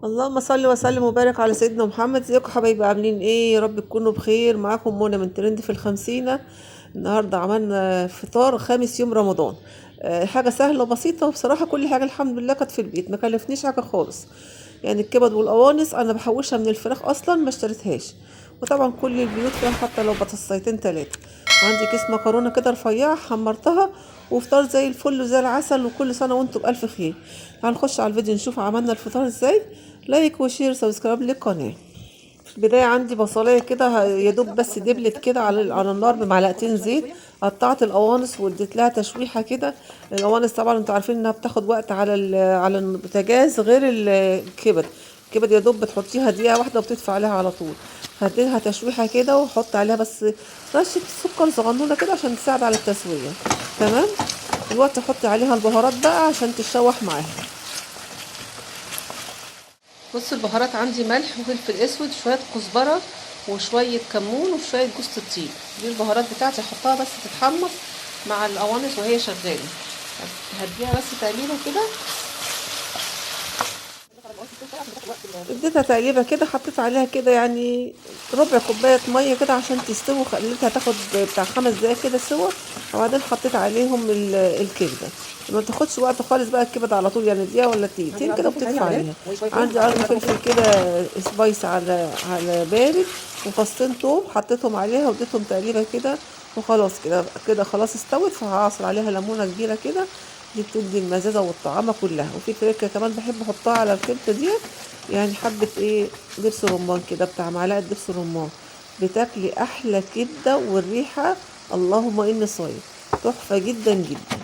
اللهم صل وسلم وبارك على سيدنا محمد. ازيكم حبايبي؟ عاملين ايه؟ يا رب تكونوا بخير. معاكم منى من ترند في الخمسينة. النهارده عملنا فطار خامس يوم رمضان، حاجة سهلة وبسيطة، وبصراحة كل حاجة الحمد لله كانت في البيت، ما كلفنيش حاجة خالص. يعني الكبد والقوانص انا بحوشها من الفراخ اصلا ما اشتريتهاش، وطبعا كل البيوت فيها حتى لو بطاطسيتين ثلاثة. عندي كيس مكرونه كده رفيعة حمرتها، وفطار زي الفل وزي العسل، وكل سنة وانتم بالف خير. هنخش على الفيديو نشوف عملنا الفطار ازاي. like و share subscribe للقناة. في البداية عندي بصلايه كده يا دوب بس دبلت كده على النار بمعلقتين زيت. قطعت القوانص واديت لها تشويحه كده. القوانص طبعا انتوا عارفين انها بتاخد وقت على البوتاجاز غير الكبد. الكبد يا دوب بتحطيها دقيقة واحدة وبتدفع عليها على طول. هديها تشويحه كده وحط عليها بس رشه سكر صغنونه كده عشان تساعد على التسوية. تمام، دلوقتي احط عليها البهارات بقى عشان تتشوح معاها. بصوا البهارات عندي ملح وفلفل اسود، شوية كزبره وشوية كمون وشوية جوز الطيب. دي البهارات بتاعتي احطها بس تتحمص مع القوانص وهي شغالة. هديها بس تقليبه كده، اديتها تقليبه كده، حطيت عليها كده يعني ربع كوباية مية كده عشان تستوي، خليتها تاخد بتاع 5 دقايق كده سوا. وبعدين حطيت عليهم الكبده، ما تاخدش وقت خالص بقى الكبده على طول، يعني دقيقة ولا دقيقتين كده وبتدفع عليها. عندي قرن فلفل كده spice على بارد، وفصين توم حطيتهم عليها واديتهم تقليبه كده، وخلاص كده كده خلاص استوت. فهعصر عليها ليمونه كبيرة كده، دي بتدي المزازه والطعامه كلها. وفي تركه كمان بحب احطها على الكبده ديت، يعني حبه ايه دبس رمان كده، بتاع معلقه دبس رمان، بتاكلي احلى كبده والريحه اللهم اني صايم، تحفة جدا جدا.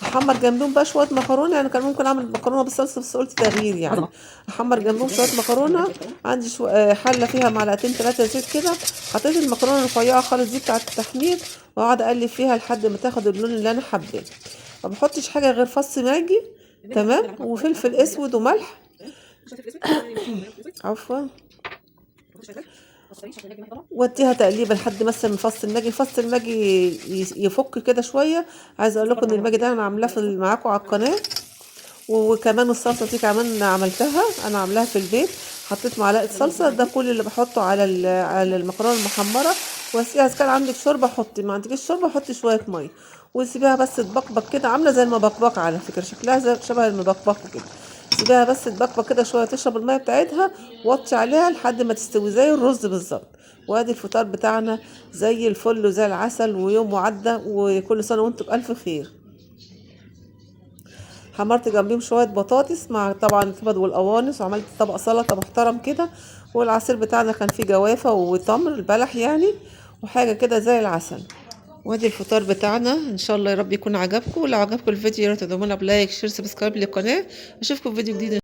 احمر جنبهم بقى شوية مكرونه، يعني كان ممكن اعمل مكرونه بالصلصه بس قلت تغيير، يعني احمر جنبهم شوية مكرونه. عندي حله فيها معلقتين 3 زيت كده، حطيت المكرونه الرفيعة خالص دي بتاعه التحمير، واقعد اقلب فيها لحد ما تاخد اللون اللي انا حباه. ما بحطش حاجة غير فص ماجي، تمام، وفلفل اسود وملح، عفوا، واديها تقليبه لحد مثلا فص الماجي، فص الماجي يفك كده شوية. عايزه اقول لكم ان الماجي ده انا عاملاه معاكم على القناة، وكمان الصلصه دي كمان عملتها انا، عاملاها في البيت. حطيت معلقه صلصه، ده كل اللي بحطه على المكرونه المحمره. واسقيها، اذا كان عندك شوربة حطي، ما عندكيش شوربة حطي شوية مية، وسيبيها بس تبقبق كده، عامله زي المبقبقه على فكرة، شكلها زي شبه المبقبقه كده. سيبيها بس تبقبق كده شوية، تشرب المية بتاعتها، وطي عليها لحد ما تستوي زي الرز بالظبط. وادي الفطار بتاعنا زي الفل وزي العسل، ويوم وعدى، وكل سنة وانتم بالف خير. حمرت جنبيهم شوية بطاطس مع طبعا الكبد والقوانص، وعملت طبق سلطة محترم كده، والعصير بتاعنا كان فيه جوافه وتمر البلح يعني، وحاجه كده زي العسل. وادي الفطار بتاعنا، ان شاء الله يا رب يكون عجبكم. ولو عجبكم الفيديو يا ريت تدعمونا ب like share subscribe للقناة. اشوفكم في فيديو جديد.